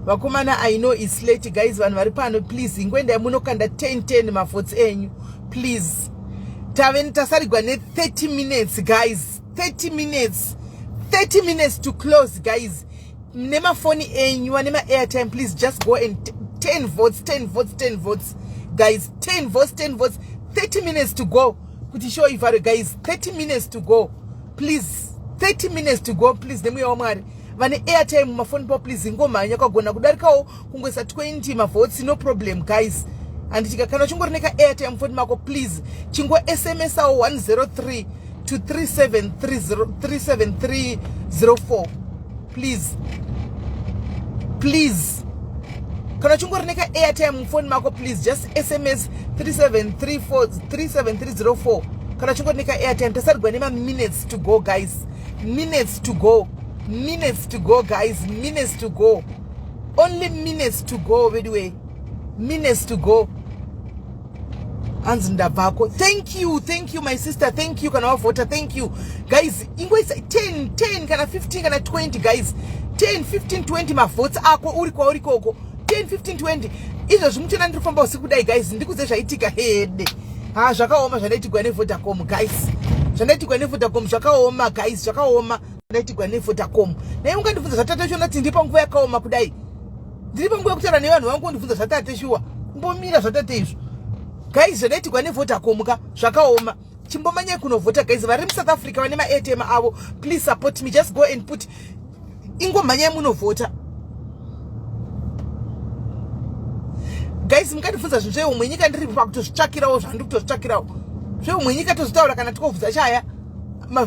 Vakomana, I know it's late guys, vanhu vari pano please ingoendai munokanda 10 10 mavotes enyu please. Tave tasarigwa ne 30 minutes guys, 30 minutes, 30 minutes to close guys. Nemafoni enyu vane ma-airtime, please just go and 10 votes, 10 votes, 10 votes guys, 10 votes, 10 votes, 30 minutes to go kuti show ivharwe guys, 30 minutes to go please, 30 minutes to go please. Nemweya waMwari, vane airtime mumafoni pavo please ingomhanya. Ukagona kudarikawo kungoisa 20 mavotes, no problem guys. Handitika kana uchingori neka airtime mufoni mako, please chingo smsawo 103 to 37304 please, please. Kana uchingori neka airtime mufoni mako, please just sms 3734 37304 kana uchingori neka airtime. Tasarigwa nemaminutes to go guys, minutes to go, minutes to go guys, minutes to go, only minutes to go anyway, minutes to go. Hanzi ndabvako. Thank you, thank you my sister, thank you. Kana wavhota, thank you guys. Ingoisa 10 10 kana 15 kana 20 guys, 10 15 20 mavotes ako uri kwauri koko, 10 15 20. Izvozvi muchena ndiri kufamba usiku kudai guys, ndikudze zvaitika hede. Ha, zvakaoma zvandaitigwa neVodacom guys, zvandaitigwa neVodacom zvakaoma guys, zvakaoma zvandaitigwa neVodacom. Nai ungandibvunza zvatate shona ti ndiri panguva yakaoma kudai, ndiri panguva yekutaura nevanhu vangu, undibvunza zvatate? Shuwa, mbomira zvatate izvo guys. Zvandaitigwa neVodacom ka zvakaoma. Chimbomanyai kunovhota guys. Vari muSouth Africa vane maATM avo, please support me, just go and put, ingomhanyai munovhota guys. Mukandibvunza zvinhu zveumwe nyika, ndiri pakutozvitsvakirawo zvandiri kutozvitsvakirawo zveumwe nyika, tozvitaura kana tikobvunza chaya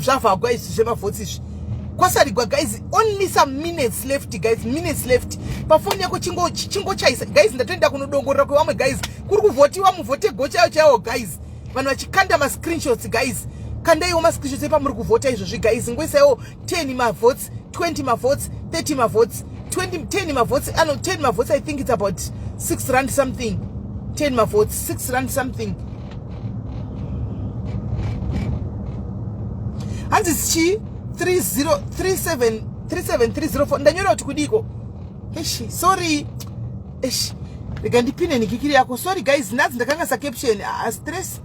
zvavhagwa izvi zvemavhotsi izvi. Kwasarigwa guys, only some minutes left guys, minutes left. Pafoni yako chingochaisa guys. Ndatoenda kunodongorera kwevamwe guys, kuri kuvhotiwa, muvhote go chaiwo chaiwo guys. Vanhu vachikanda mascreenshots guys, kandaiwo mascreenshots epamuri kuvhota izvozvi guys. Ngoisaiwo 10 mavotes, 20 mavotes, 30 mavotes, 20, 10 mavotes ano 10 mavotes. I think it's about 6 rand something, 10 mavotes, 6 rand something. Hanzi chi 3037 37304, ndanyora kuti kudiko? Eshi, sorry, eshi, rega ndipine nikikiri yako. Sorry guys, nhasi ndakangasa caption. Ah, stress.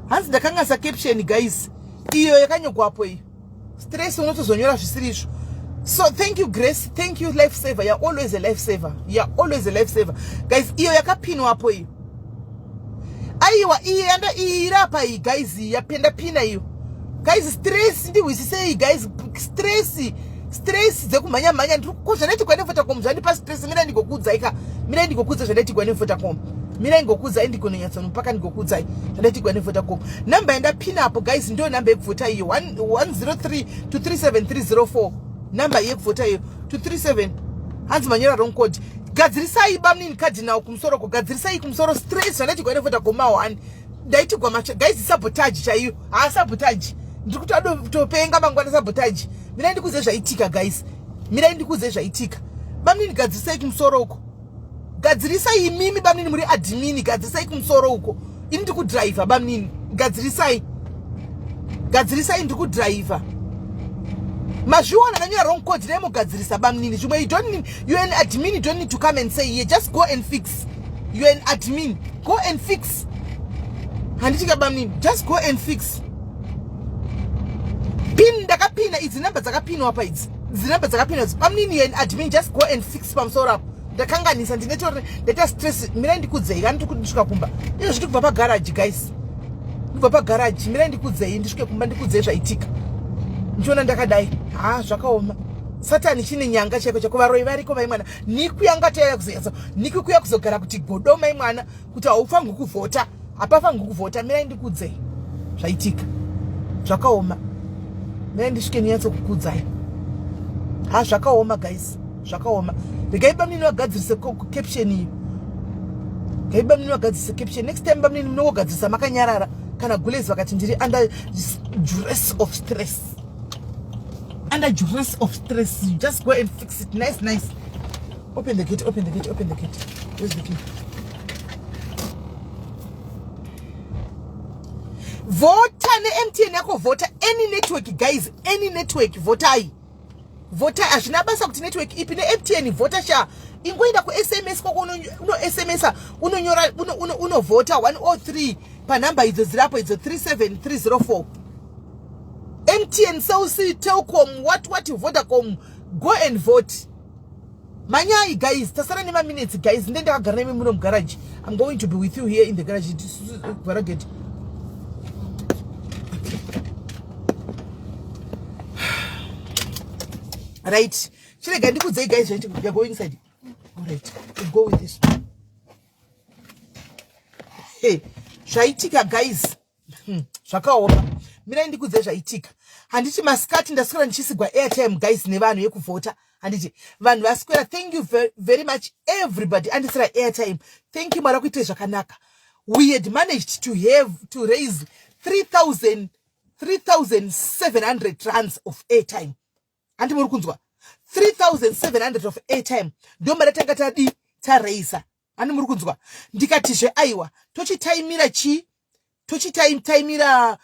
Hanzi ndakangasa caption guys, iyo yakanyogwapo iyo. Stress, unotozonyora zvisiri izvo. So thank you Grace, thank you, life saver. You're always a life saver, you're always a life saver guys. Iyo yakapinwapo iyo, aiwa, iyi yanda iyi irapa iyi guys, yapenda pina iyo guys. Stress, ndihwisisei guys, stress, stress dzekumhanya mhanya. Ko zvandaitigwa neVodacom zvandipa stress. Mina ndigokuudzai ka, mina ndigokuudza zvandaitigwa neVodacom. Mina ndigokuudzai, ndigononyatsonopaka, ndigokuudzai zvandaitigwa neVodacom. Namba yandapina apo guys ndo namba yekuvhota iyo, 103 to 37304, namba yekuvhota iyo to 37. Hanzi manyora wrong code. Gadzirisai bamunini Cardinal kumusoro ko, gadzirisai kumusoro. Stress, zvandaitigwa neVodacom ma1 ndaitigwa macha guys, sabotage chaiyo. Haa, sabotage, ndiri kutopenga mangwana, sabotage. Mirai ndikuze zvaitika guys, mirai ndikuze zvaitika. Bamunini, gadzirisai kumusoro uko, gadzirisai imimi bamunini, muri admin, gadzirisai kumusoro uko. Ini ndiri kudhiraivha bamunini, gadzirisai, gadzirisai, ndiri kudhiraivha. Mazviona, ndanyora wrong code, dai mugadzirisa bamunini. Zvimwe you don't need, you an admin, you don't need to come and say here, just go and fix. You an admin, go and fix. Handitika bamunini, just go and fix. Pin ndakapina idzi, namba dzakapinwa pa idzi, idzi namba dzakapinwa idzi bamunini. You an admin, just go and fix pamusoro apo. Ndakanganisa, ndinetori ndaita stress. Mirai ndikudzei kana ndisvika kumba. Izvo zviti kubva pagaraji guys, ndibva pagaraji. Mirai ndikudzei, ndisvike kumba ndikudzei zvaitika. Ndichiona ndakadai, ha, zvakaoma. Satani chine nyanga chaiko chako, varoi variko mai mwana. Niku yanga taiya kuzoyatsa niku kuya kuzogara kuti godo mai mwana, kuti haufangi kuvhota, hapafangi kuvhota. Mirai ndikudzei zvaitika, zvakaoma. Mirai ndisvike ndinyatsokukudzai. Ha, zvakaoma guys, zvakaoma. Regai bamunini vagadzirise caption iyo, regai bamunini vagadzirise caption. Next time bamunini munongogadzirisa makanyarara. Kana gules vakati ndiri under duress of stress, under duress of stress, you just go and fix it nice nice. Open the gate, open the gate, open the gate. Where's the key? Vhota neMTN yako, vhota any network guys, any network, votai. Vhota, hazvina basa kuti network ipi, neMTN vhota sha. Ingoenda kuSMS kwako, unoSMSa, unonyora, unovhota 103 panhamba idzo dzirapo idzo, 37304. MTN, Cell C, Telkom, what what, Vodacom, go and vote. Manyai guys, tasara nemaminutes guys. Nde ndakagara nemi muno mugarage. I'm going to be with you here in the garage. Varageti. Right, chirega ndikudzei guys zvaiti. You're going inside. All right, we go with this. Hey, zvaitika guys, Zvakaoma. Mirai ndikudzei zvaitika. Handiti masikati ndaswera ndichisigwa airtime guys nevanhu yekuvhota. Handiti vanhu vaswera. Thank you very, very much everybody andisira airtime. Thank you, Mwari akuitire zvakanaka. We had managed to have to raise 3000 3700 rands of airtime. Handi muri kunzwa? 3700 of airtime ndo mari tanga tadi taraisa. Handi muri kunzwa? Ndikatizve aiwa, tochitaimira chii? Tochitaimira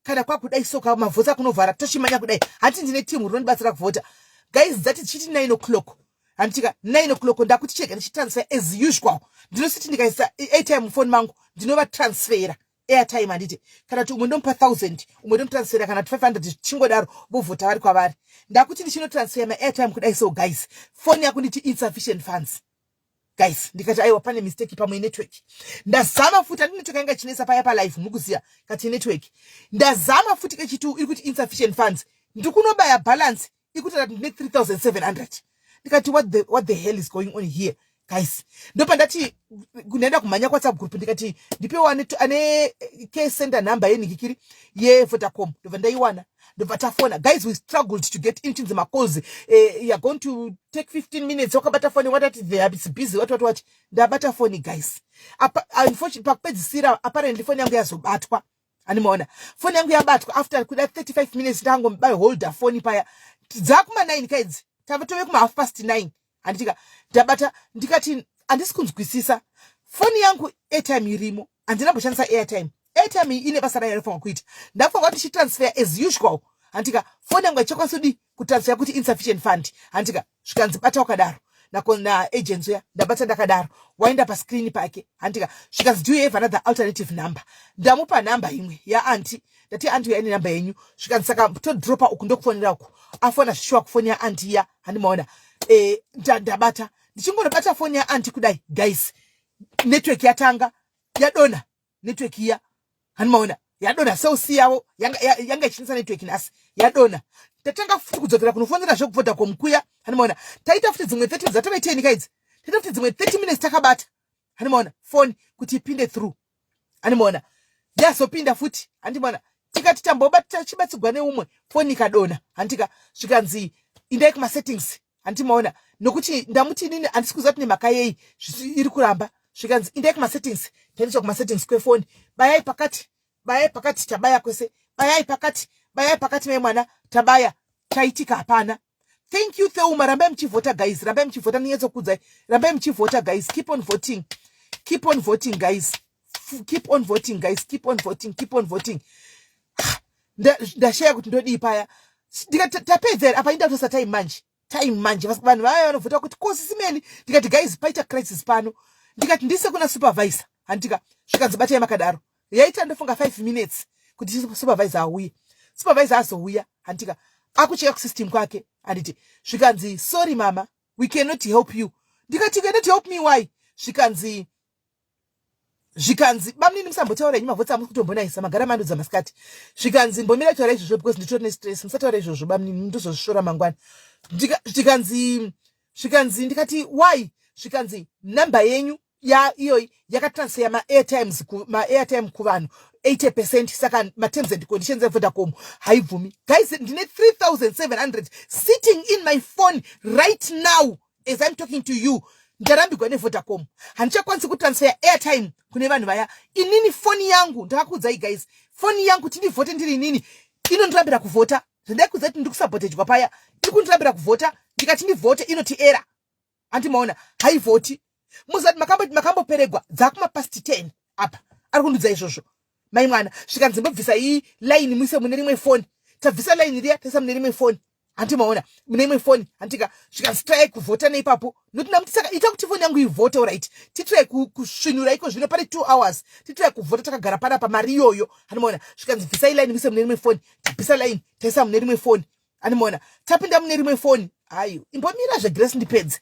kana kwakudai soka mavhota kunovhara, tochimanya kudai. Hanti ndine timu rinondibatsira kuvhota guys. Dzati tichiti 9 o'clock, handitika 9 o'clock, ndakuti chega ndichitransfer as usual. Ndinositi ndikaisa airtime mufoni mangu, ndinovatransfera airtime, handiti? Kana kuti umwe ndomupa 1000, umwe ndomutransfera kana kuti 500, chingodaro, vovhota vari kwavari. Ndakuti ndichinotransfera maairtime kudai so guys, foni yako nditi insufficient funds guys. Ndikati aiwa, pane mistake pamwe network. Ndazama futi, andi network yanga ichinetsa paya palive, muri kuziva kati network. Ndazama futi kechitu, iri kuti insufficient funds. Ndikunobaya balance, ikuti ndine 3700. Ndikati what the hell is going on here guys? Ndopandati ndaenda kumhanya kuWhatsApp group, ndikati ndipewo ane care center number yenhikikiri yeVodacom. Ndobva ndaiwana, ndobva tafona guys. We struggled to get into the macalls. You are going to take 15 minutes wakabata foni, watati they are busy, what what what. Ndabata foni guys. Unfortunately, pakupedzisira apparently foni yangu yazobatwa. Animaona foni yangu yabatwa after kuda 35 minutes ndangoholda foni paya. Dzakuma 9 kaidzi, tava tove kuma half past 9, handitika? Ndabata, ndikati handisi kunzwisisa foni yangu, airtime irimo, handina mboshandisa airtime. Airtime iyi ine basa rayo rinofanwa kuita. Ndafunga kuti ndichitransfer as usual, handika, foni yangu haichakwanisi kudi kutransfer, kuti insufficient fund, handika? Zvikanzi bata wakadaro naagents uya. Ndabata ndakadaro, waenda pascreen pake, handika? Zvikanzi, "Do you have another alternative number?" Ndamupa nhamba imwe yaaunty. Ndati, "Aunty uya ine namba yenyu." Zvikanzi, "Saka todropa uku, ndokufonera uku." Afona zvishuwa kufoni yaaunty iya, handimaona? Ndabata, ndichingonobata foni yaaunty kudai guys, network yatanga yadona. Network iya, handimaona, yadona. Cell C yavo yanga ichinisa network nhasi yadona. Tatanga futi kudzokera kunofonera zvekuVodacom kuya, handimaona? Taita futi dzimwe 30, dzatove 10 kaidzi. Taita futi dzimwe 30 minutes takabata, handimaona, foni kuti ipinde through, handimaona? Yazopinda futi, handimaona? Tikati tambobata, chibatsigwa neumwe, foni ikadona, handika? Zvikanzi indai kumasettings, handimaona? Nokuti ndamuti inini handisi kuziva kuti nemhaka yei iri kuramba. Zvikanzi indai kumasettings. Taendeswa kumasettings kwefoni. Bayai pakati, bayai pakati. Tabaya kwese. Bayai pakati, bayai pakati, mai mwana. Tabaya, chaitika hapana. Thank you Theuma. Rambai muchivhota guys, rambai muchivhota. Ndinyatsokudza, rambai muchivhota guys. Keep on voting, keep on voting guys, keep on voting guys, keep on voting, keep on voting. Ndashaya kuti ndodii paya. Ndikati tapedza here apa? Inda time manje, time manje. Vanhu vaya vanovhota kuti kosi simeli. Ndikati guys, paita crisis pano. Ndikati ndise kuna supervisor, handika? Zvikanzi batai makadaro. Yaita ndofunga 5 minutes kuti supervisor auye. Supervisor azouya, handika, akucheka kusystem kwake, handiti? Zvikanzi, "Sorry mama, we cannot help you." Ndikati, "You cannot help me? Why?" Zvikanzi, "Bamunini, musambotaura henyu, mavhotsi amusi kutombonaisa, magara mandudza masikati." Zvikanzi, "Mbomira taura izvozvo because nditori nestress. Musataura izvozvo bamunini, ndozozvisvora mangwana." Zvikanzi, ndikati, "Why?" Zvikanzi, "Namba yenyu ya iyoyi yakatransfer ma-airtimes, ma-airtime kuvanhu 80%, saka ma-terms and conditions eVodacom haibvumi." Guys, ndine 3700 sitting in my phone right now as I'm talking to you. Ndarambigwa neVodacom, handichakwanisi kutransfer airtime kune vanhu vaya. Inini foni yangu, ndakakuudzai guys, foni yangu tindivhote ndiri inini, inondirambira kuvhota. Zvandaikuudza kuti ndiri kusabhotejwa paya, iri kundirambira kuvhota. Ndikati ndivhote, inoti error, handimaona? Haivhoti. Muzati makamboperegwa dzakuma past 10 apa ari kundudza izvozvo mai mwana. Zvikanzi mbobvisa iyi line muise mune rimwe foni. Tabvisa line riya, taisa mune rimwe foni. Handimaona mune imwe foni, handika? Zvikanzi try kuvhota neipapo. Nokuti ndamuti, saka ita kuti foni yangu ivhote. Alright, titry kusvinura iko zvino, pane 2 hours titry kuvhota takagara panapa mari iyoyo. Handimaona? Zvikanzi bvisai line, mise mune rimwe foni. Tabvisa line, taisa mune rimwe foni. Handimaona? Tapinda mune rimwe foni. Hayi, imbomira zveGrace, ndipedze.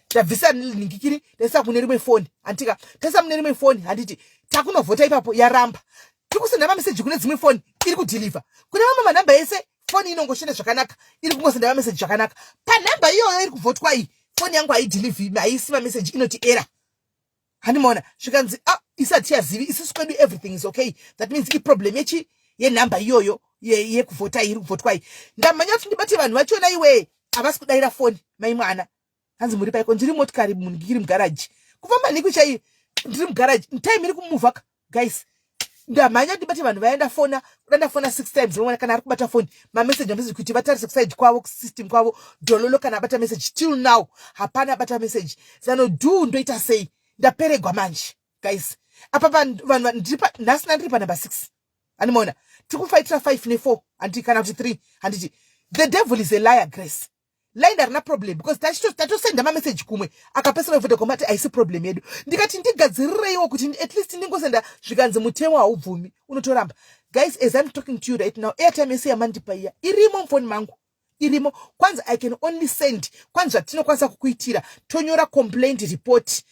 Tabvisa nhingikiri, taisa kune rimwe foni, handika? Taisa mune rimwe foni, handiti? Takunovhota ipapo, yaramba. Tiri kusenda mameseji kune dzimwe foni, iri kudeliver. Kune mamwe manhamba ese foni inongoshanda zvakanaka, iri kungosenda mameseji zvakanaka. Panhamba iyoyo iri kuvhotwa iyi, foni yangu haideliver, haisi mameseji, inoti error. Handimaona? Zvikanzi, ah, isati yazivi isusu kwedu everything is okay. That means iproblem yechi yenhamba iyoyo yekuvhota iri kuvhotwa iyi. Ndamhanya kuti ndibate vanhu vachona iwe, havasi kudayira foni. Mai mwana, hanzi muri paiko? Ndiri motikari, munhu iri mugaraji, kufamba nhikwi chaiyo, ndiri mugaraji, time iri kumuvha. Guys, ndamhanya ndibate vanhu vaya. Ndafona kuda, ndafona six times. Vamwana kana ari kubata foni, mameseji, mameseji kuti vatarise kuside kwavo, kusystem kwavo dhololo, kana abata message. Till now hapana abata message. Zano do ndoita sei? Ndaperegwa manje, guys. Apa vanhu nhasi nandiri panumber 6, handimaona? Tiri kufaitira 5 ne4, handiti? Kana kuti 3, handiti? The devil is a liar, Grace. Line harina problem because tatosenda mameseji kumwe, akapesera Vodacom ati haisi problem yedu. Ndikati ndigadzirireiwo kuti at least ndingosenda. Zvikanzi mutemo haubvumi, unotoramba. Guys, as I'm talking to you right now, airtime yese yamandipa iya irimo mufoni mangu, irimo. Kwanzi I can only send, kwanzi zvatinokwanisa kukuitira, tonyora complaint report.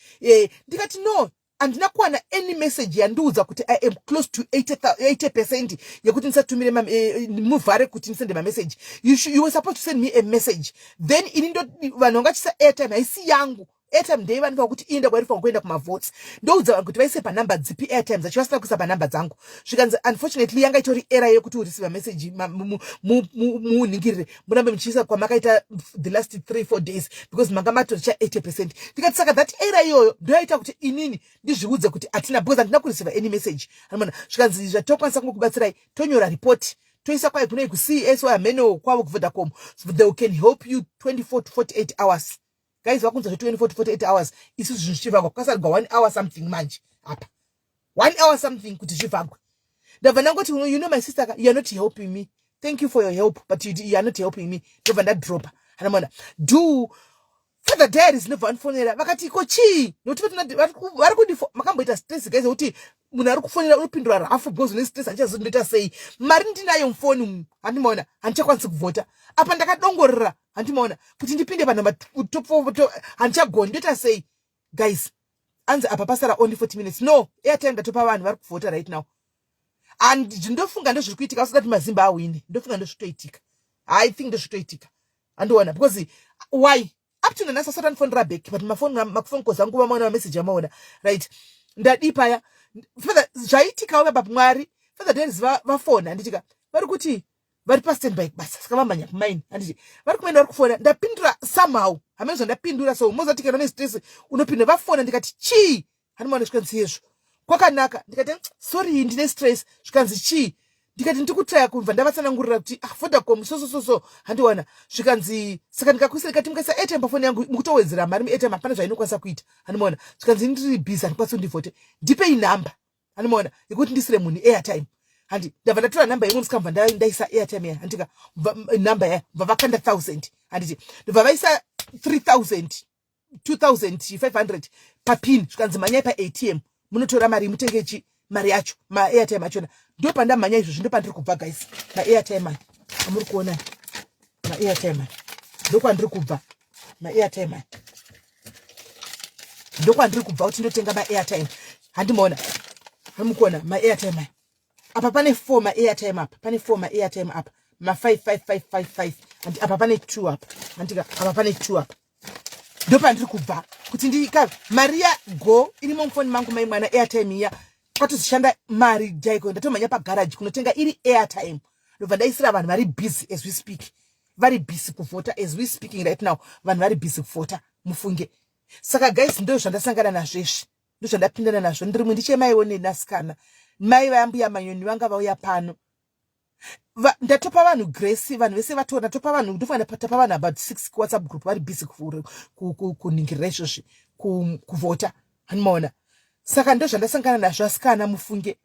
Ndikati no, handina kuwana any message yandiudza kuti I am close to 80% yekuti ndisatumire muvhare kuti ndisende mameseji. You were supposed to send me a message, then ini ndo vanhu vangachisa airtime. Haisi yangu airtime, ndeivanhu kuti ienda kwairifanwa kuenda kumavotes. Ndoudza vanhu kuti vaise panhamba dzipi airtime dzacho, vasina kuisa panhamba dzangu. Zvikanzi unfortunately yanga itori error yekuti ureceive message, munhingirire, murambe muchiisa kwamakaita the last 3-4 days because manga matoricha 80%. Ndikati saka that error iyoyo ndoyaita kuti inini ndizviudze kuti hatina, because handina kureceive any message. Anoona? Zvikanzi zvatokwanisa kungokubatsirai, tonyora report, toisa kwai kunei kuCS ameno kwavo kuVodacom, so they can help you 24 to 48 hours. Guys, vakunza zve 24 to 48 hours, isusu zvinhu zvichivhagwa, kwasarigwa one hour something manje apa, one hour something kuti zvivhagwe. Ndabva ndangoti, "You know, my sister, you are not helping me. Thank you for your help, but you are not helping me." Ndobva ndadropa. Hanamona do Father Diaries. Ndobva vandifonera, vakati ko chii? Nokuti vari kundi makamboita stress, guys, yekuti munhu ari kufonera unopindura rafu because une stress. Handichazivi ndoita sei, mari ndinayo mufoni umu, handimaona? Handichakwanisi kuvhota apa, ndakadongorera, handimaona? Kuti ndipinde panhamba top, handichagoni. Ndoita sei, guys? Anzi apa pasara only 40 minutes. No airtime, ndatopa vanhu vari kuvhota right now. And ndofunga ndozviri kuitika, usingati mazimba awine. Ndofunga ndozvitoitika, I think ndozvitoitika, andiona? Because why up to nanhasi asati andifonera back? But mafoni calls angu vamaona, mameseji amaona, right? Ndadi paya, Father, zvaitikawo baba Mwari. Father Diaries vafona, handitika? Vari kuti vari pastandby kubasa, saka vamhanya kumaini, handiti? Vari kumaini, vari kufona. Ndapindura somehow, hamene zvandapindura. So mozati kana une stress unopindura. Vafona, ndikati chii? Handimaona? Zvikanzi yezvo kwakanaka. Ndikati sorry, ndine stress. Zvikanzi chii? Ndikati ndikutraya kubva ndavatsanangurira kuti, ah, Vodacom so so so so, handiwana. Zvikanzi saka ndikakuisa. Ndikati mukaisa airtime pafoni yangu, mukutowedzera mari muairtime, hapana zvainokwanisa kuita. Handimaona? Zvikanzi ndiri busy, handikwanisi kundivhote, ndipei nhamba, handimaona, yekuti ndisire munhu airtime. Handi ndabva ndatora nhamba imwe musika, mubva ndaisa airtime ya, handika? Nhamba ya bva vakanda 1000, handiti? Ndobva vaisa 3000, 2500 papin. Zvikanzi mhanyai paATM munotora mari, mutenge chi mari yacho, maairtime achona. Ndo pandamhanya izvozvi, ndo pandiri kubva, guys. Maairtime aya amuri kuona, maairtime aya, ndokwandiri kubva. Maairtime aya, ndokwandiri kubva kuti ndotenga maairtime. Handimaona? Hamukuona maairtime aya? Apa pane four maairtime, apa pane four maairtime, apa ma55555, handi? Apa pane two apa, handika? Apa pane two apa. Ndopandiri kubva kuti ndika mari yago irimo mufoni mangu, mai mwana. Airtime iya kwatozoshanda mari jaiko. Ndatomhanya pagaraji kunotenga iri airtime, ndobva ndaisira vanhu vari busy as we speak, vari busy kuvhota. As we speaking right now, vanhu vari busy kuvhota, mufunge. Saka guys, ndo zvandasangana nazvo izvi, ndo zvandapindana nazvo. Ndirimwe ndichemaiwo nenasikana, mai vayambuya Manyoni vanga vauya pano. Ndatopa vanhu grace, vanhu vese vatora. Ndatopa vanhu, ndofanira tapa vanhu about six WhatsApp group, vari busy kuningirira izvozvi, kuvhota, hanimaona? Saka ndo zvandasangana nazvo, asikana, mufunge.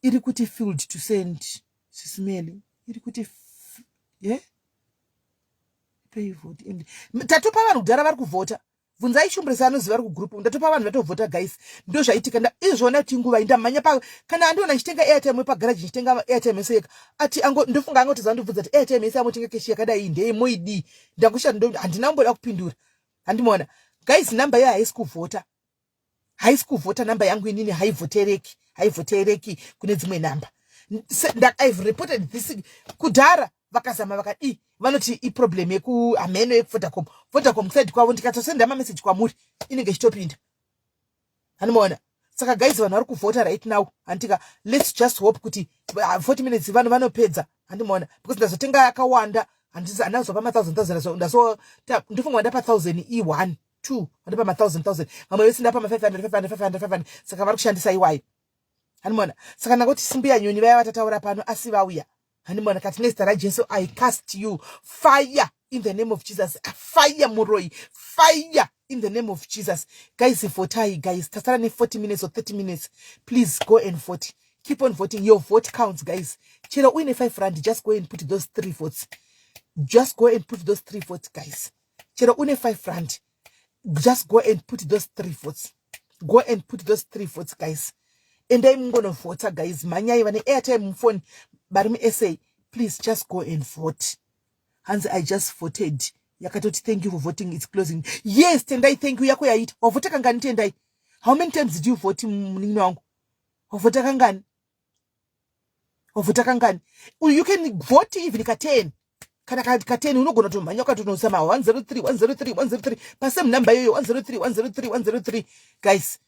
Iri kuti failed to send, sisimeli, iri kuti ye yeah? Pay vote and tatopa vanhu kudhara vari kuvhota. Bvunzai Shumbresa anoziva ari kugroup. Ndatopa vanhu vatovhota guys. Ndozvaitika izvona kuti nguva ndamhanya pa kana andiona ndichitenga airtime pagaraji, ndichitenga airtime yese yeka ati ango ndofunga angotiza ndibvunza kuti airtime yese amotenga keshi yakadai ndeye moidii. Ndakusha handina kumboda kupindura. Handimuona guys, namba iyo haisi kuvhota, haisi kuvhota namba yangu inini, haivhotereki, haivhotereki kune dzimwe namba. I've reported this kudhara, vakazama vakadii, vanoti iproblem yekuhameno yekuVodacom. Vodacom kuside kwavo ndikatosenda mameseji kwamuri inenge ichitopinda, handimaona. Saka guys, vanhu vari kuvhota right now, handika? Let's just hope kuti 40 minutes vanhu vanopedza, handimaona, because ndazotenga yakawanda, handazopa ma1000 thousand, ndazo ndofunga ndapa 1000 e1 2, vandopa ma1000 1000, vamwe vese ndapa ma500 500 500 500. Saka vari kushandisa iwayo, handimaona. Saka ndangoti simbuya nyoni vaya vatataura pano asi vauya, handimaona. Kati nezita raJesu I cast you fire in the name of Jesus, fire muroi, fire in the name of Jesus. Guys, votai guys, tasara ne40 minutes or 30 minutes. Please go and vote, keep on voting, your vote counts guys. Chero uine 5 rand, just go and put those three votes, just go and put those three votes guys. Chero une 5 rand, just go and put those three votes, go and put those three votes guys. Endai mungonovhota guys, mhanyai vane airtime mufoni vari muSA, please just go and vote. Hanzi I just voted, yakatoti thank you for voting, it's closing. Yes Tendai, thank you. Yako yaita, wavhota kangani Tendai? How many times did you vote, munin'ina wangu? Wavhota kangani? Wavhota kangani? You can vote even ka10, kana ka10 unogona kutomhanya ukatonoisa ma 103 103 103 pasame number iyoyo, 103 103 103 guys.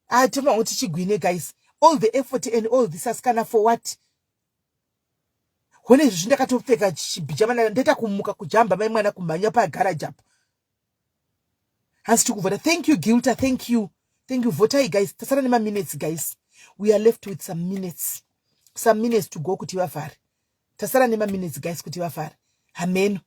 Ah, tofanira kuti tichigwine guys. All the effort and all this, asikana, for what? Hone izvi ndakatopfeka chibhijama, ndaita kumuka kujamba mai mwana kumhanya pagaraji apo. Hanzi tikuvhota. Thank you Gilta, thank you, thank you. Votai guys, tasara nemaminutes guys, we are left with some minutes, some minutes to go kuti vavhare. Tasara nemaminutes guys kuti vavhare, hameno,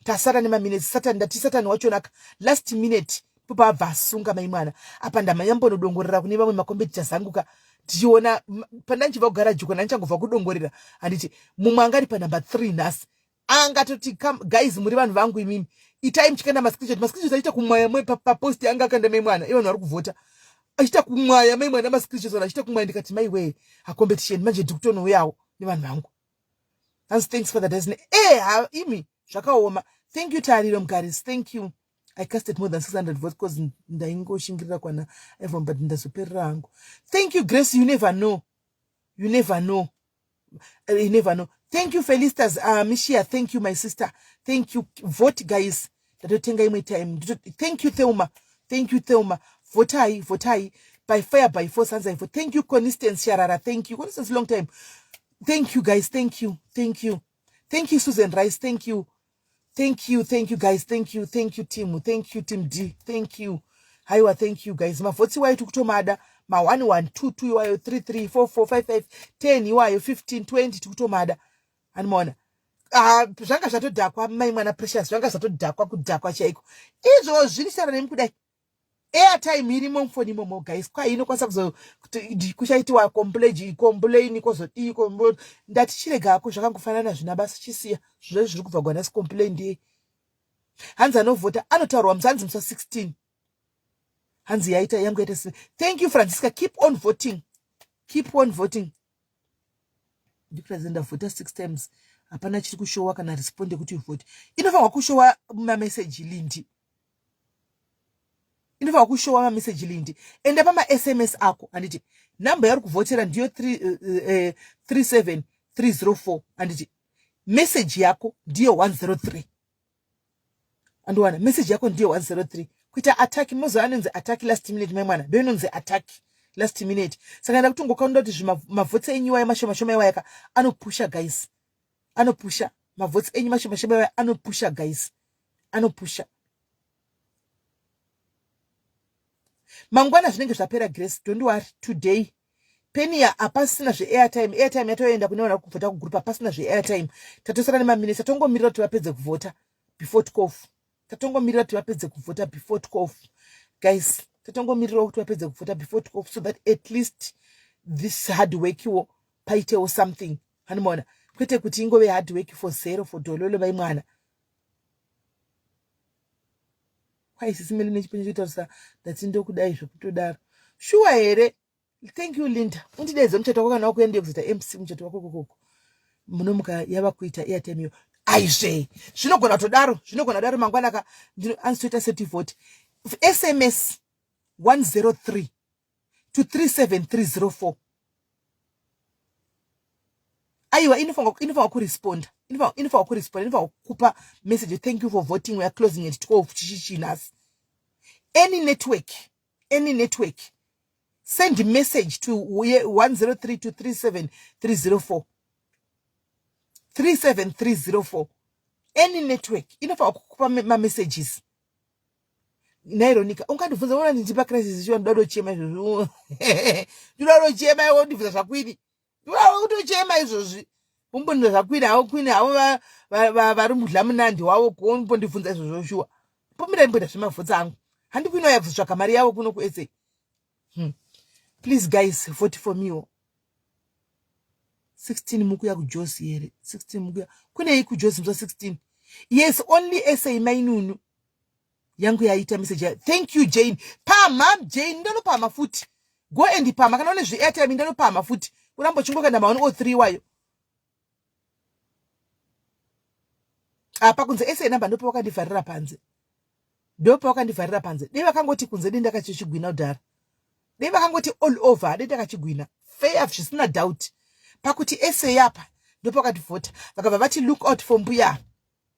tasara nemaminutes. Satani, ndati Satani wachonaka, last minute popabva asunga mai mwana apa. Ndamhanya mbonodongorera kune vamwe macompetitors angu ka, tichiona pandanchibva kugaraji kona, ndichangobva kudongorera, handiti mumwe anga ari panumber 3 nhasi angatoti, "Guys, muri vanhu vangu imimi, itai muchikanda mascreenshot." Mascreenshot achiita kumwaya mwe papost yanga akanda mai mwana, ivanhu vari kuvhota, achiita kumwaya mai mwana mascreenshot, achiita kumwaya. Ndikati maiwee, hacompetition manje, ndiri kutonouyawo nevanhu vangu. Hanzi thanks for the dozen. E imi zvakaoma. Thank you Tariro Mugaris, thank you. I casted more than 600 votes because ndaingoshingirira kwana iPhone, but ndazoperera hangu. Thank you Grace, you never know, you never know, you never know. Thank you Felistas Mishia, thank you my sister, thank you. Vote guys, ndatotenga imwe time. Thank you Thelma, thank you Thelma. Votai, votai by fire by force. Hanzi vote. Thank you Constance Sharara, thank you Constance, long time. Thank you guys, thank you, thank you, thank you Susan Rice, thank you, thank you, thank you guys, thank you, thank you team, thank you team D, thank you. Haiwa, thank you guys. Mavhotsi iwayo tikutomada, ma1 1 2 2 iwayo, 3 3 4 4 5 5 10 iwayo, 15 20 tikutomada, animaona. Ah, zvanga zvatodhakwa mai mwana Precious, zvanga zvatodhakwa, kudhakwa chaiko izvozvi. Ndichitaura nemi kudai, airtime irimo mufoni imomo guys, kwai inokwanisa kuzo kuchaitiwa complain, kwozodii. Ndati chiregako, zvakangofanana, zvina basa, chisiya zvezvo zviri kubva gwanasi. Complain ndiyei? Hanzi anovhota anotaurwa musi, hanzi musi wa16, hanzi yaita yangu yaita. Thank you Francisca, keep on voting, keep on voting. Ndikuratidza ndavhota six times, hapana chiri kushowa kana respond yekuti vote. Inofanirwa kushowa mameseji lindi, inofanirwa kushowa mameseji lindi. Enda pamaSMS ako, handiti nhamba yauri kuvhotera ndiyo 37304, handiti meseji yako ndiyo 103? Andiwana meseji yako ndiyo 103. Kuita attack mozo anonzi attack last minute mai mwana, ndo inonzi attack last minute. Saka nda kutongokaunda kuti mavhotsi enyu iwayo mashoma shoma iwayaka anopusha guys, anopusha. Mavhotsi enyu mashoma shoma iwaya anopusha guys, anopusha. Mangwana zvinenge zvapera Grace, don't worry. Today penia hapasina zveairtime, airtime yatoenda kune vanhu kuvhota kugroup, hapasina zveairtime. Tatosara nemaminitsi, tatongomirira kuti vapedze kuvhota before 12, tatongomirira kuti vapedze kuvhota before 12 guys, tatongomirirawo kuti vapedze kuvhota before 12 so that at least this hard work iwo paitewo something, hanimaona, kwete kuti ingove hard work for zero, for dololo vai mwana. Kwai sisi Meli nechipo chekutaurisa ndati ndokudai zvekutodaro. Shuwa here? Thank you Linda. Undideedze muchato wako kana wakuenda kuzoita MC muchato wako kokoko. Munomuka yava kuita airtime iyo. Aizve. Zvinogona kutodaro, zvinogona kudaro mangwana ka anzi toita setivote. SMS 103 to 37304 aiwa inofanwa kuresponda inofanwa kuresponda inofanwa kupa message thank you for voting we are closing at 12 chichichi nhasi any network any network send message to 103 to 37304 37304 any network inofanwa kukupa mamessages naironika ungandibvunza ona ndindipa crisis shuwa ndoda kutochema izvozvi ndoda kutochema iwe undibvunza zvakwini ndoda kutochema izvozvi umbondiza zvakwini havo kwini havo vari mudla munandi wavo kumbondibvunza izvozvo shuwa pomira imboita zvemavhutsi angu handi kwini vaya kuzotsvaka mari yavo kuno kusa hmm. Please guys, vote for me. 16 mukuya kujosi here 16 mukuya kunei kujosi musa 16 yes only sa mainunu yangu yaita message thank you Jane pamha Jane ndanopamha futi go and pamha kana une zveairtime ndanopamha futi uramba uchingokanda ma 103 wayo apa kunze sa number ndopa wakandivharira panze ndopa wakandivharira panze dei vakangoti kunze dei ndakachichigwina kudhara dei vakangoti all over dei ndakachigwina fair zvisina doubt pakuti sa apa ndopa wakativhota vakabva vati look out for mbuya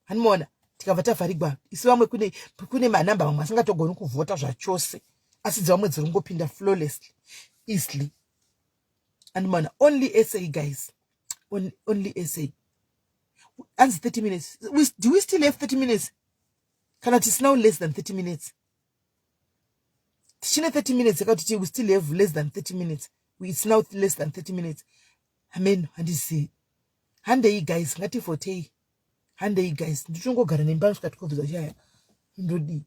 hanimona tikabva tavharigwa isu vamwe kune kune manhamba vamwe asingatogoni kuvhota zvachose asi dzevamwe dziri kungopinda flawlessly easily andimona only sa guys only sa anzi 30 minutes we, do we still have 30 minutes kana tisina less than 30 minutes tichine 30 minutes yakati we still have less than 30 minutes it's now less than 30 minutes amen handizivi handei guys ngativhotei handei guys ndichongogara nemba nosvika 12 dzachaya ndodii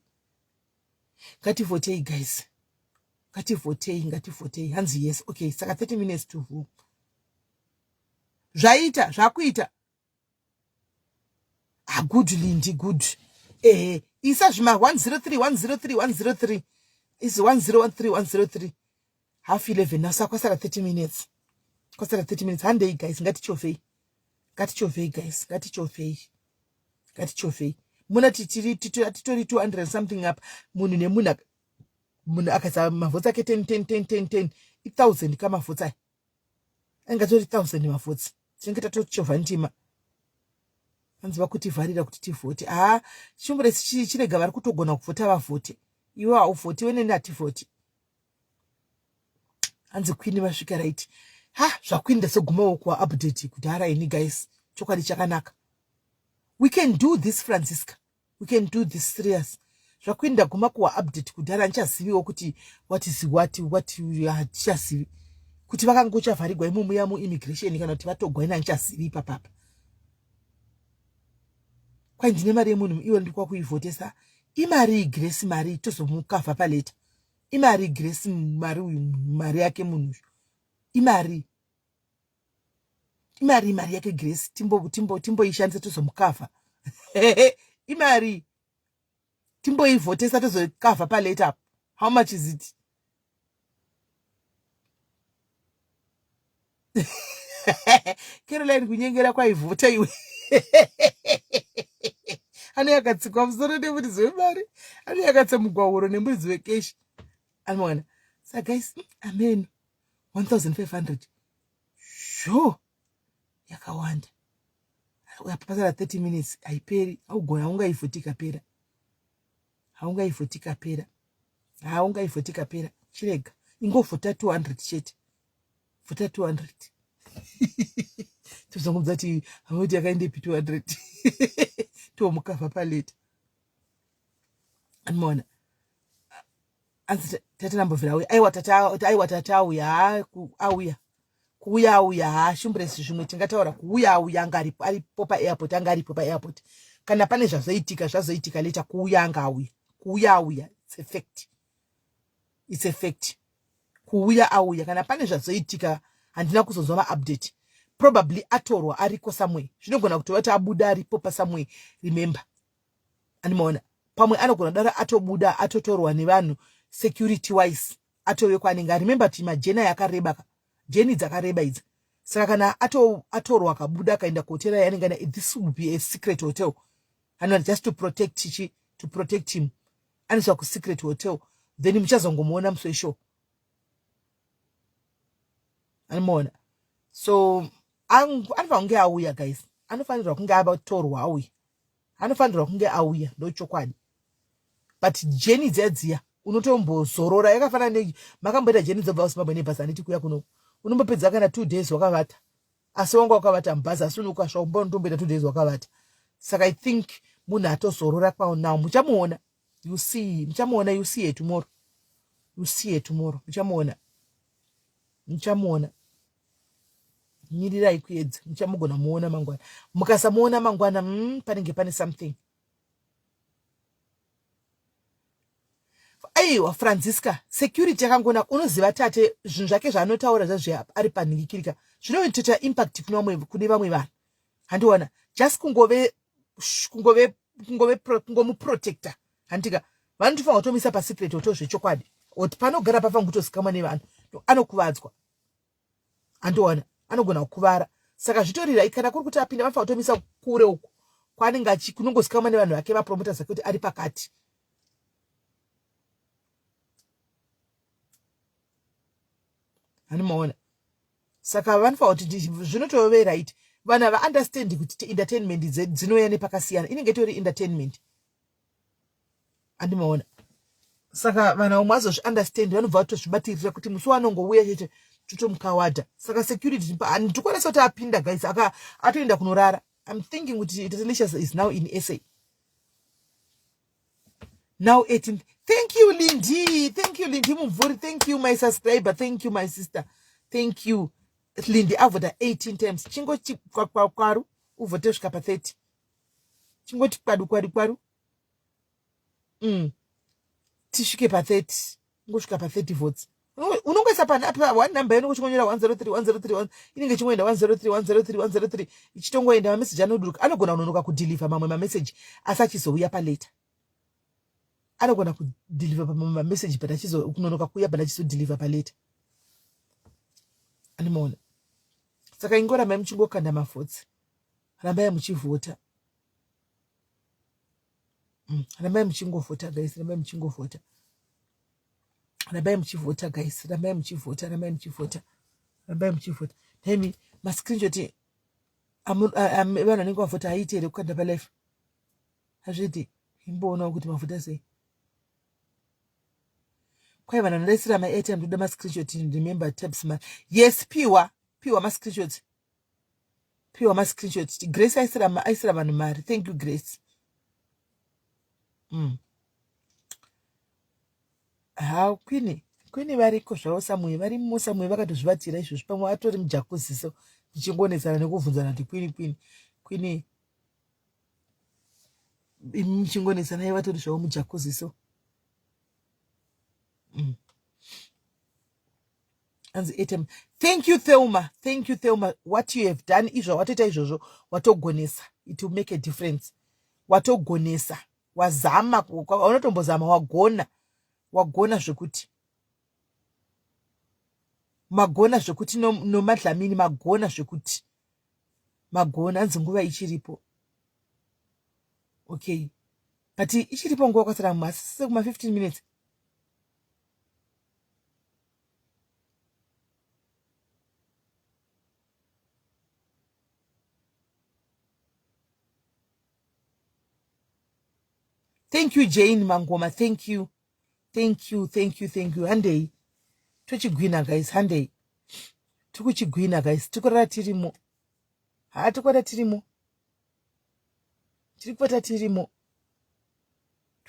ngativhotei guys ngativhotei ngativhotei hanzi yes okay saka 30 minutes to who zvaita zvakuita ah good lindi good ehe isa zvima 103 103 103 is 1013 103 half 11 nasa kwasara 30 minutes kwasara 30 minutes handei guys ngatichovhei ngatichovhei guys ngatichovhei ngatichovhei muna titori 200 something up munhu nemunhu munhu akaisa mavhotsi ake 10 10 10 10 10 i1000 kamavhotsi aya ainge atori 1000 mavhotsi tinenge tatochovha ndima hanzi vakutivharira kuti tivhote haa chimburesi chirega vari kutogona kuvhota vavhote iwe hauvhoti iwe neni hativhoti hanzi queen vasvika right ha zvaqueen ndasogumawo kuva update kudhara ini guys chokwadi chakanaka we can do this francisca we can do this serious zvaqueen ndaguma kuwa update kudhara handichaziviwo kuti what is what what hatichazivi kuti vakangochavharigwa imomo ya muimmigration kana kuti vatogwa ini handichazivi ipapapa kwai ndine mari yemunhu iwe ndikwa kuivhotesa imari grace mari tozomukavha paleta imari grace mari uyu mari yake munhu uyu imari imari mari yake grace timboishandisa timbo, timbo tozomukavha imari timboivhotesa tozokavha palate apo how much is it Caroline kunyengera kwaivhota iwe ane yakatsikwa musoro nemuridzi wemari ane yakatsa mugwahuro nemuridzi wekeshi anoona sa guys amen 1500 sure yakawanda pasara 30 minutes haiperi augona haungaivhoti ikapera haungaivhoti ikapera haungaivhoti ikapera chirega ingovhota 200 chete vhota 200 tozongomudza kuti hamoti yakaendepi 200 tomukavha paleta anomaona anzi tata nambovhira auya aiwa tata aiwa tata auya auya kuuya auya haa shumbresi zvimwe tingataura kuuya auya anga aripo aripo paairport anga aripo paairport kana pane zvazoitika zvazoitika leta kuuya anga auya kuuya auya its a fact its a fact kuuya auya kana pane zvazoitika handina kuzonzwa maupdate probably atorwa ariko somewhere zvinogona kutova kuti abuda aripo pasomewhere remember andimaona Pamwe anogona dara atobuda atotorwa nevanhu security wise atove kwaanenge ari. Remember kuti majena yakareba ka jeni dzakareba idzi saka kana atorwa akabuda akaenda kuhotera yaanenge ana this will be a secret hotel anoa just to protect chichi to protect him anoiswa kusecret hotel then muchazongomuona musi weshow anomuona so anofanira kunge auya guys anofanirwa kunge atorwa auya anofanirwa kunge auya ndochokwadi but jeni dziya dziya unotombozorora yakafanana ne makamboita jeni dzobva kuzimbabwe nebhazi handiti kuya kuno unombopedza kana two days wakavata asi wanga wakavata mubhazi asi unokasva umba unotomboita two days wakavata saka i think munhu atozorora kwao now muchamuona you see muchamuona you see her tomorrow you see her tomorrow muchamuona muchamuona mirirai kuedza muchamugona muona mangwana mukasamuona mangwana mm, panenge pane something aiwa francisca security yakangona unoziva tate zvinhu zvake zvaanotaura zvazviya ari panhingikirika zvinotoita impact kune vamwe vanhu handiona just kungove kungove kungove kungomuprotector handika vanotofanira kutomisa pasecret hotel zvechokwadi oti panogara pafanira kutozikamwa nevanhu anokuvadzwa andiona anogona kukuvara saka zvitorirai kana kuri kuti apinda vanofanira kutomisa kure uko kwaanenge achi kunongozikamwa nevanhu vake vapromoters vake kuti ari pakati hanimaona saka vanofanira kuti zvinotove right vanhu hava understand kuti entertainment dzinouya nepakasiyana inenge itori entertainment andimaona saka vanhu vamwe vazozviunderstand vanobva vatozvibatirira kuti musi wanongouya chete totomukawadha saka security handikwanisa kuti apinda guys aka atoenda kunorara im thinking kuti tatelicious is now in sa now 18 thank you lindi thank you lindi mumvuri thank you my subscriber thank you my sister thank you lindi avhota 18 times chingoti kwakwaru uvhote svika pa 30 chingoti kwadu kwadu kwaru mm. tisvike pa 30 ngosvika pa 30 votes unongoisa panapa one number inongo chingonyora 103 103 inenge chingoenda 103 103 103 ichitongoenda mameseji anoduruka anogona kunonoka kudeliver mamwe mameseji asi achizouya palater anogona kudeliver pamamwe mameseji but achizokunonoka kuuya but achizodeliver palater andimaona saka ingorambai muchingokanda mavhotsi rambai muchivhota mm, rambai muchingovhota guys rambai muchingovhota rambai muchivhota guys rambai muchivhota rambai muchivhota rambai muchivhota nhaimi mascreenshot vanhu vanenge vavhota haiiti here kukanda palife hazviiti imboonawo kuti mavhota sei kwai vanhu vanodaisira maairtime toda mascreenshot remember taps ma yes piwa piwa mascreenshots piwa mascreenshot grace aisira aisira vanhu mari thank you grace mm. ha kwini kwini variko zvavo samwe varimo samwe vakatozvibatira izvozvi pamwe atori mujakuziso tichingonetsana nekubvunzana kuti kwini kwini kwini imi muchingonetsana iye vatori zvavo mujakuziso mm. anzi atem thank you thelma thank you thelma what you have done izvo watoita izvozvo watogonesa it will make a difference watogonesa wazama unotombozama wagona wagona zvekuti magona zvekuti nomadlamini no magona zvekuti magona anzi nguva ichiripo okay but ichiripo nguva kwasara masise kuma 15 minutes Thank you Jane Mangoma. Thank you. Thank you. Thank you. Thank you. Handei. Tochigwina guys. Handei. Tikuchigwina guys. Tikurara tirimo. Ha tikwata tirimo. Tiri kwata tirimo.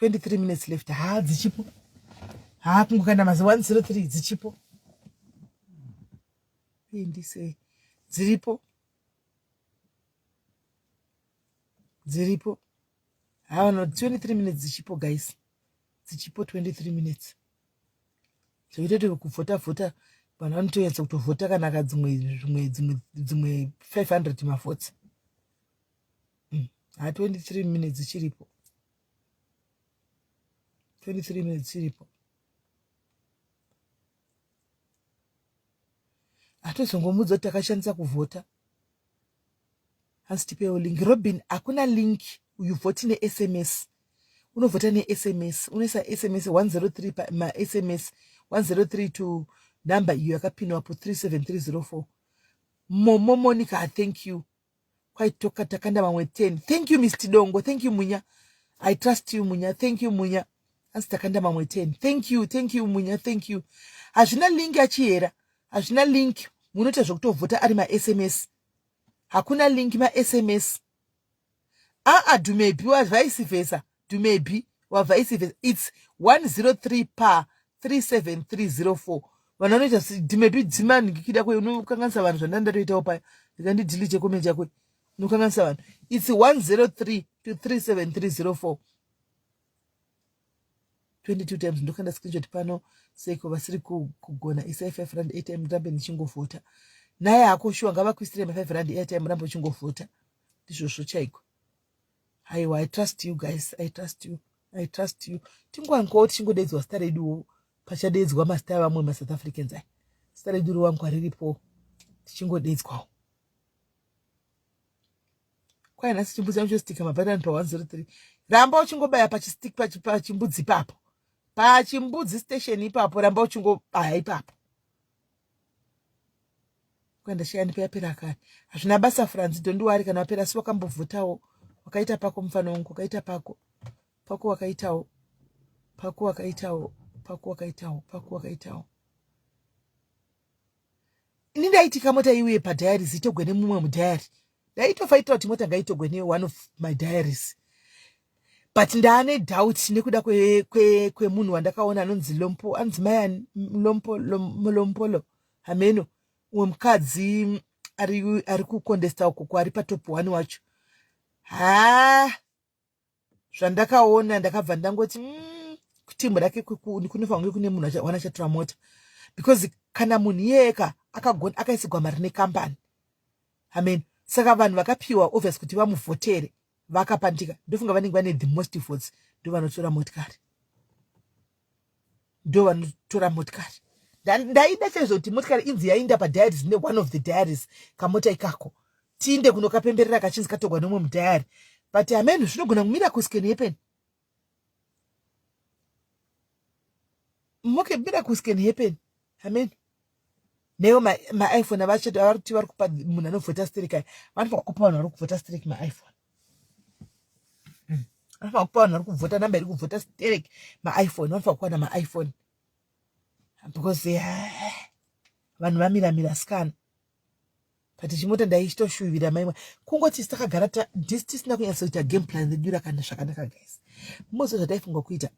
23 minutes left. Ha dzichipo. Ha kungokanda mazi 103 dzichipo. Ndise dziripo. Dziripo. Hawa no 23 minutes dzichipo guys. Dzichipo 23 minutes. Zvekuita kuti kuvhota vhota vanhu vanotoyatsa kutovhota kana ka dzimwe zvimwe dzimwe dzimwe 500 mavhotsi. Mm. Ha 23 minutes dzichiripo. 23 minutes iripo hatozongomudza kuti takashandisa kuvhota hanzi tipewo link robin hakuna link you vote nesms unovhota nesms unoisa sms 103 masms 103 to number iyo yakapinwapo 37304 momo monica thank you kwaitoka takanda vamwe 10 thank you mr dongo thank you munya i trust you munya thank you munya asi takanda mamwe 10 thank you thank you munya thank you hazvina link yachihera hazvina link munoita zvekutovhota ari masms hakuna link masms aa dumebi wavice versa dumebi wavice versa its 103 pa 37304 vanhu vanoita dumebi dzimangikida kwe unokanganisa vanhu zvandandatoitawo paya ndikandidhilite comment yakwe unokanganisa vanhu its 103 to 37304 22 times ndokanda screenshot pano seiko vasiri kugona isai 5 rand airtime ndirambe ndichingovhota naye hako shuwa ngavakuisire ma 5 rand airtime urambe uchingovhota ndizvozvo chaiko haiwa i trust you guys i trust you i trust you tingowanikawo tichingodedzwa zita reduwo pachadedzwa mazita avamwe masouth africans aya zita redu riwanikwa riripo tichingodedzwawo kwai nhasi chimbudzi changu chostika mabhatani pa 103 ramba uchingobaya pachistik pachimbudzi ipapo pachimbudzi station ipapo ramba uchingobaya ipapo kuenda shayani payapera kare hazvina basa franzi don't worry kana wapera asi wakambovhotawo wakaita pako mufana wangu wakaita pako pako wakaitawo pako wakaitawo pako wakaitawo pako wakaitawo ini ndaiti kamota iuye padiaries itogwe nemumwe mudiary ndaitofaitira kuti mota ngaitogwe neone of my diaries but ndaane doubt nekuda kwemunhu kwe, kwe wandakaona anonzi lompo anonzi mai lompo lompolo hameno umwe mukadzi ari, ari kukondesta uko kwaari patop one wacho haa zvandakaona ndakabva ndangoti mm, team rake kunofanira kunge kune munhu wana achatora mota because kana munhu iyeyeka akagona akaisigwa mari nekambani amen saka vanhu vakapiwa obvious kuti vamuvhotere vakapandika ndofunga vanenge vane the most votes ndo vanotora motikari ndo vanotora motikari ndaida chaizvo kuti motikari inzi yainda padiaries ne one of the diaries kamota ikako tiinde kunokapemberera kachinzi katogwa nemumwe mudiary but amen zvinogona kumiracles can happen okay miracles can happen amen neyo maiphone avachati avarikuti vari kupa munhu anovhota sterek aya vanofanira kupa vanhu vari kuvhota sterek maiphone vanofanira kupa vanhu vari kuvhota namba iri kuvhota sterek maiphone vanofanira kuwana maiphone because eh, vanhu vamiramira sikana but chimota ndaichitoshuvira maimwa kungoti takagara disi tisina kunyatsoita game plan redu rakana zvakanaka guys moziva zvataifunga kuita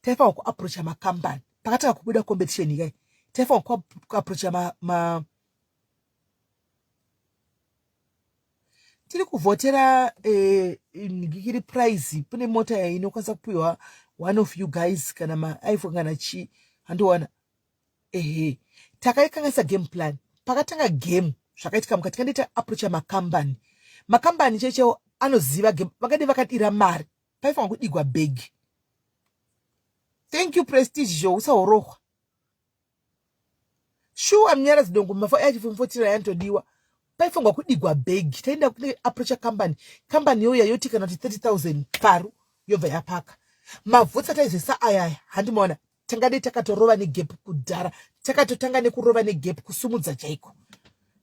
taifanira kuapproacha makambani pakatanga kubuda competition ikai taifanira kuapproacha ma, ma tiri kuvhotera eh, ngikiri prize kune mota inokwanisa kupiwa one of you guys kana maiphone kana chii handiona ehe takaikanganisa game plan pakatanga game zvakaitika mukati kandiita approacha makambani makambani chaichaiwo anoziva game vakadii vakadira mari paifanwa kudigwa bhegi thank you prestige zhou usahorohwa shuwa munyara zidongo mafo achifomfotira yanotodiwa paifanirwa kudigwa bhegi taenda kune approacha company company youya yoti kana kuti 30000 paru yobva yapaka mavhotsi ataizoisa ayaya handimaona tangadei takatorova negap kudhara takatotanga nekurova negap kusumudza chaiko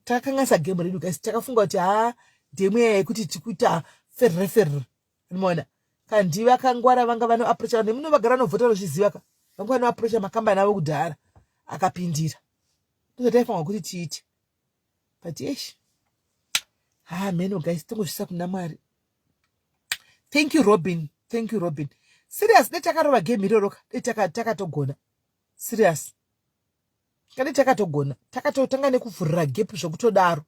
takakanganisa game redu guys takafunga kuti haa ndemweya yekuti tikuita ferre ferre unoona kandi vakangwara vanga vanoaprocha vanhu muno vagara vanovhota vanozviziva ka vanga vanoaprocha makambani avo kudhara akapindira ndozvataifanirwa kuti tiite but eish haa mheno guys tongozvisa kuna mwari thank you robin thank you robin serious dai takarova game iroro ka dai takatogona serious kade takatogona takatotanga nekuvhurira gap zvekutodaro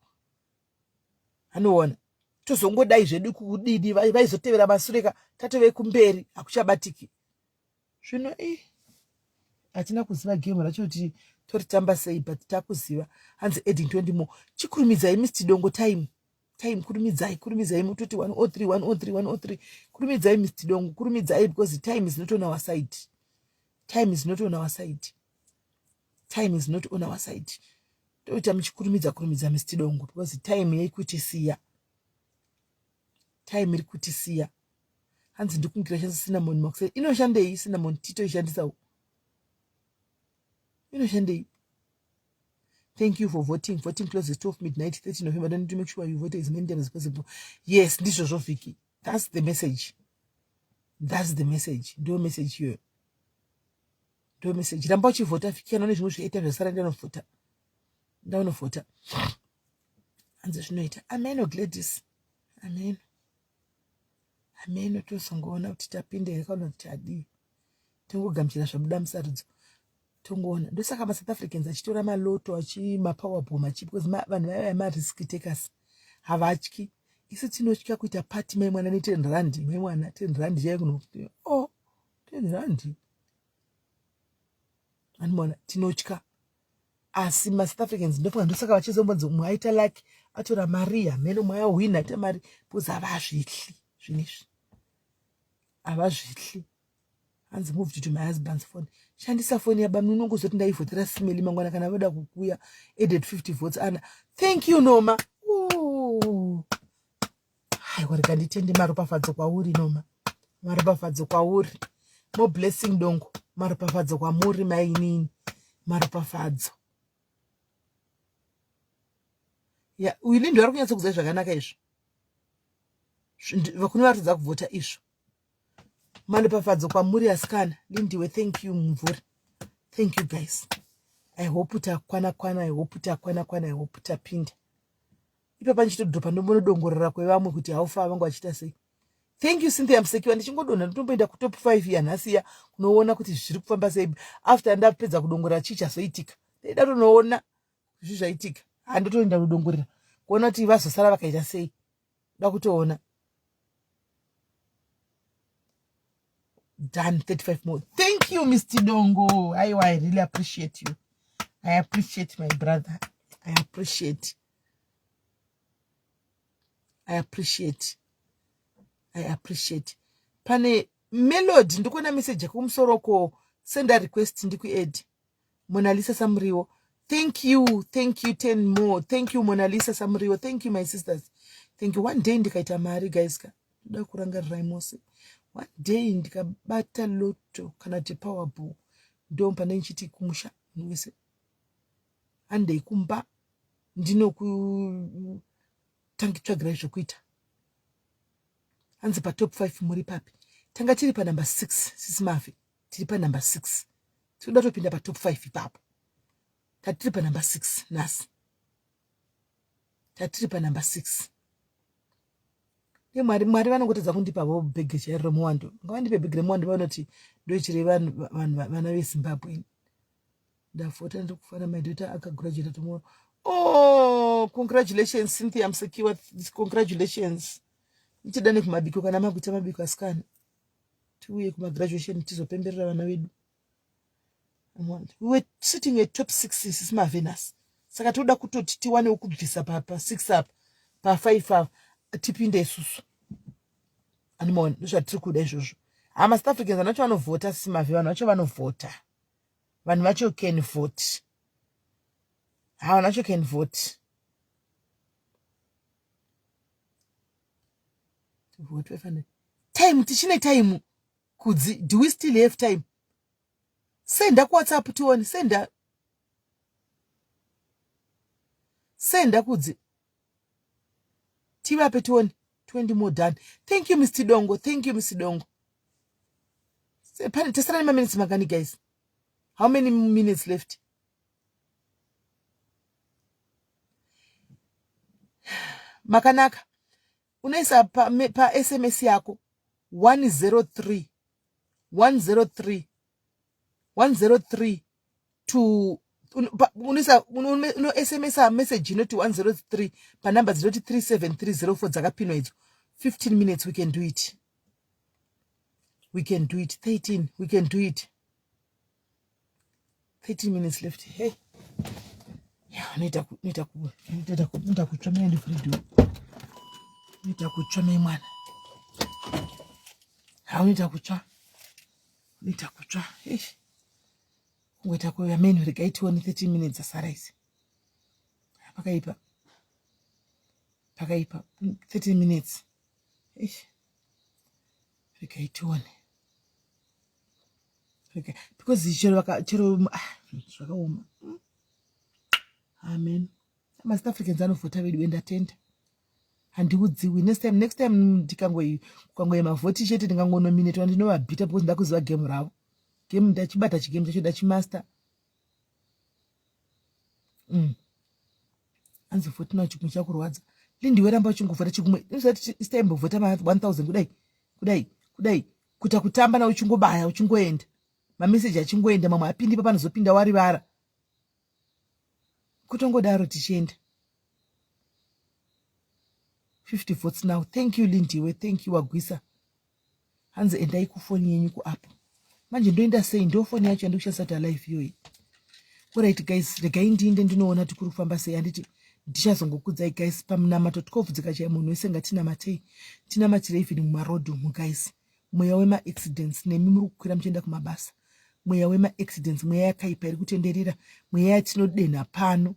anoona tozongodai zvedu kudidi vaizotevera masure ka tatove kumberi hakuchabatiki zvino i hatina kuziva game racho kuti toritamba sei but takuziva hanzi adding 20 more chikurumidzai mr dongo time time kurumidzai kurumidzai mutoti 103 103 103 kurumidzai mr dongo kurumidzai because time is not on our side. Time is not on our side. Time is not on our side. Toita muchikurumidza kurumidza Mr Dongo because time yaikutisiya. Time iri kutisiya. Hanzi ndikungira shandisa cinnamon makuseni. Inoshandei cinnamon titoishandisawo? Inoshandei? Thank you for voting. Voting closes 12 midnight 30 November. Don't need to make sure you vote as many times as possible. Yes, ndizvozvo Vicky. That's the message. That's the message. Ndo message iyoyo. Ndo message. Ramba uchivhota Vicky kana une zvimwe zviita zvasara ndanovhota. Ndanovhota. Hanzi zvinoita. Ameno Gladys. Ameno. Ameno tozongoona kuti tapinda here kana kuti tadii. Tingogamuchira zvabuda musarudzo. Tongoona. Ndosaka maSouth Africans achitora maloto achi mapowerbomb achi because vanhu vaya vaya marisk takers. Havatyi. Isu tinotya kuita party mai mwana ne 10 rand mai mwana 10 rand chaiyo kuno. Oh, 10 rand. Animona tinotya. Asi maSouth Africans ndofunga ndosaka vachizombonzi umwe aita lucky atora mari hameno umwe ahwina aita mari because havazvityi zvinhu izvi. Havazvityi. Hanzi moved to my husband's phone. Shandisa foni yabamni unongozoti ndaivhotera Simeli mangwana kana voda kukuya added 50 votes ana. Thank you Noma. Ooh. Aiwa rega nditende maropafadzo kwauri Noma. Maropafadzo kwauri. More blessing Dongo. Maropafadzo kwamuri mainini. Maropafadzo. Ya, uyu Lindo ari kunyatsokuziva zvakanaka izvo. Vakune varatidza kuvhota izvo. Maropafadzo kwamuri asikana. Lindiwe, thank you Mumvuri. Thank you guys. I hope takwana kwana, I hope takwana kwana, I hope tapinda. Ipapa ndichitodropa ndombonodongorera kwevamwe kuti how far vanga vachiita sei. Thank you Cynthia Musekiwa, ndichingodonha ndotomboenda kutop 5 yanhasi ya kunoona kuti zviri kufamba sei after ndapedza kudongorera chii chazoitika. Ndaida tonoona zvi zvaitika. Handotoenda kudongorera kuona kuti vazosara vakaita sei. Da kutoona. Done 35 more. Thank you Mr. Dongo. Aiwa, I really appreciate you. I appreciate my brother. I appreciate. I appreciate. I appreciate. Pane Melody ndikuona message yako kumusoro ko send a request ndikuadd. Mona Lisa Samuriwo. Thank you. Thank you 10 more. Thank you Mona Lisa Samuriwo. Thank you my sisters. Thank you. One day ndikaita mari guys ka. Ndoda kurangarirai mose. One day ndikabata lotto kana kuti powerball. Ndo pane ndichiti kumusha munhu wese. Handei kumba ndinokutangitsvagirai zvekuita. Hanzi pa top 5 muri papi? Tanga tiri pa number 6 sisi Mavi. Tiri pa number 6. Tinoda topinda pa top 5 ipapo. Tatiri pa number 6 nhasi. Tatiri pa number 6. Mwari, Mwari vanongotadza kundipa vo bhege chairo remuwando. Ngavandipe bhege remuwando vanoti ndoichirei vanhu vana veZimbabwe. Ndavhota ndiri kufara my daughter akagraduate tomorrow. Oh, congratulations Cynthia Musekiwa. Congratulations. Ndichida nekumabiko kana makuita mabiko asikana. Tiuye kumagraduation tizopemberera vana vedu. We were sitting at top 6 sisi mavenus. Saka toda kutoti tiwane kubvisa pa 6 apa, pa 5 apa tipinde isusu. Animaona ndozvatiri kuda izvozvo. Hama South Africans vanhu vacho vanovhota sisi mavi, vanhu vacho vanovhota. Vanhu vacho can vote. Ha, vanhu vacho can vote. Vote 500. Time, tichine time. Kudzi, do we still have time? Senda kuWhatsApp tione, senda. Senda Kudzi. Tivape tione. 20 more done. Thank you Mr. Dongo. Thank you Mr. Dongo. Pane tesara nema minutes mangani guys? How many minutes left? Makanaka. Unoisa pa, pa SMS yako 103 103 103 to unoisa uno SMS message inoti 103 panumber dzinoti 37304 dzakapinwa idzo. 15 minutes we can do it. We can do it. 13 we can do it. 13 minutes left. Hey. Yeah, unoita unoita unoita unoita kutsva mai ndifrido. Unoita kutsva mai mwana. Ha unoita kutsva. Unoita kutsva. Hey. Kungoita kuameno, regai tione 30 minutes asara idzi. Pakaipa, pakaipa. 30 minutes. Eish, regai tione. Because chero chero, ah, zvakaoma. Amen. MaSouth Africans anovhota vedu, wendatenda. Handiudziwi. Next time, next time ndikangokukangoya mavhoti chete, ndingangonominatwa, ndinovabhita because ndakuziva game ravo. Game ndachibata, chigame chacho ndachimaster. Anzi vhoti nawo, chikumwe chakurwadza. Lindiwe, ramba uchingovhota chikumwe. Inozati isitaimbovhota ma1000 kudai kudai kudai, kuita kutamba nawo, uchingobaya, uchingoenda, mameseji achingoenda, mamwe apindi papanozopinda warivara, kutongodaro tichienda. 50 votes now. Thank you, Lindiwe, thank you. Wagwisa. Hanzi endai kufoni yenyu kuapp. Manje ndoenda sei? Ndo foni yacho yandikushandisa kuti alive iyoyi. Alright guys, regai ndiinde ndinoona kuti kuri kufamba sei. Handiti ndichazongokudzai guys pamunamato 12 dzikachaya. Munhu wese ngatinamatei, tinamatire even mumarodhi umu guys. Mweya wemaaccidents, nemi muri kukwira muchienda kumabasa, mweya wemaaccidents, mweya yakaipa iri kutenderera, mweya yatinodenha pano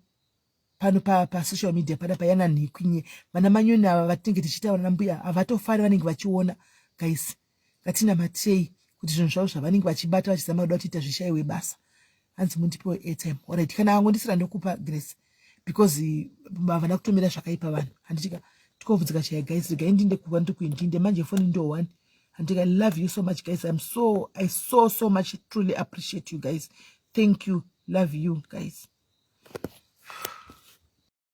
pano pasocial media pana payana nhikwi. Vana manyoni ava vatinenge tichiita, vana mbuya havatofari, vanenge vachiona. Guys, ngatinamatei kuti zvinhu zvavo zvavanenge vachibata vachizama kuda kutoita zvishayiwe basa. Hanzi mundipiwe airtime. Alright, kana angondisira ndokupa, Grace, because havana kutomira zvakaipa vanhu. Handitika 12 dzikachaya guys, regai ndinde kuva ndiri kuindinde manje. Foni ndo one. Handika, love you so much guys. I so so much truly appreciate you guys. Thank you, love you guys.